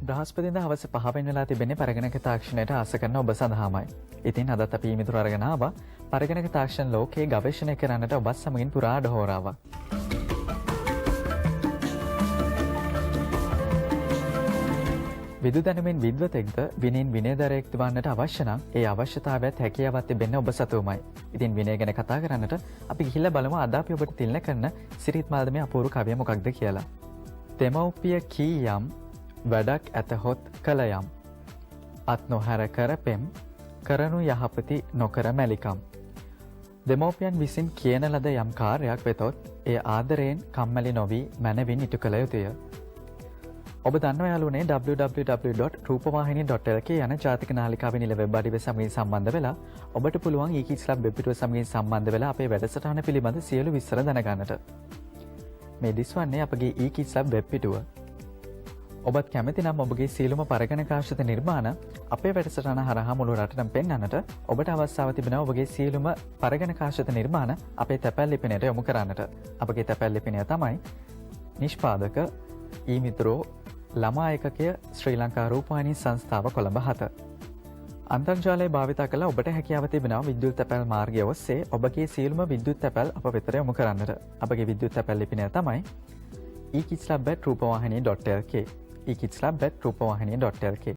බ්‍රහස්පතින්දා හවස 5 වෙනි වෙලා තිබෙන්නේ පරිගණක තාක්ෂණයට ආස කරන ඔබ සඳහාමයි. ඉතින් අදත් අපි මිතුරු අරගෙන ආවා පරිගණක තාක්ෂණ ලෝකයේ ගවේෂණය කරන්නට ඔබත් සමගින් පුරා ඩහෝරාවක්. විදු දැනුමින් විද්වතෙක්ද විනයෙන් විනයධරයෙක්ද වන්නට අවශ්‍ය නම් ඒ අවශ්‍යතාවයත් හැකියාවත් තිබෙන්නේ ඔබ සතුවමයි. ඉතින් විනය ගැන කතා කරන්නට අපි ගිහිල්ලා බලමු අද අපි ඔබට තිළිණ කරන සිරිත් මාල්දමේ අපූර්ව කවිය මොකක්ද කියලා. දෙමව්පිය කීයම් වැඩක් ඇතහොත් කළයම් අත් නොහැර කරපෙම් කරනු යහපති නොකර මැලිකම්. දෙමව්පියන් විසින් කියන ලද යම් කාර්යයක් වෙතොත් එය ආදරයෙන් කම්මැලි නොවී මැනවින් ඉටු කළ යුතුය. ඔබ දන්නවා යාළුවනේ www.rupavahini.lk යන ජාතික නාලිකාවේ නිල වෙබ් අඩවිය සමගින් සම්බන්ධ වෙලා ඔබට පුළුවන් e-kids club web පිටුව සමගින් සම්බන්ධ වෙලා අපේ වැඩසටහන පිළිබඳ සියලු විස්තර දැනගන්නට. මේ දිස්වන්නේ අපගේ e-kids club web පිටුව. ඔබත් කැමති නම් ඔබගේ සියලුම පරිගණකාශ්‍රිත නිර්මාණ අපේ වැඩසටහන හරහා මුළු රටටම පෙන්වන්නට ඔබට අවස්ථාව තිබෙනවා ඔබගේ සියලුම පරිගණකාශ්‍රිත නිර්මාණ අපේ තැපැල් ලිපිනයට යොමු කරන්නට. අපගේ තැපැල් ලිපිනය තමයි නිෂ්පාදක ඊ මිත්‍රෝ ළමා ඒකකය ශ්‍රී ලංකා රූපවාහිනී සංස්ථාව කොළඹ 7. අන්තර්ජාලය භාවිතා කළ ඔබට හැකියාව තිබෙනවා විද්‍යුත් තැපැල් මාර්ගය ඔස්සේ ඔබගේ සියලුම විද්‍යුත් තැපැල් අප වෙතට යොමු කරන්නට. අපගේ විද්‍යුත් තැපැල් ලිපිනය තමයි e-kidsclub@rupavahini.lk. e-kidsclub@rupavahini.lk.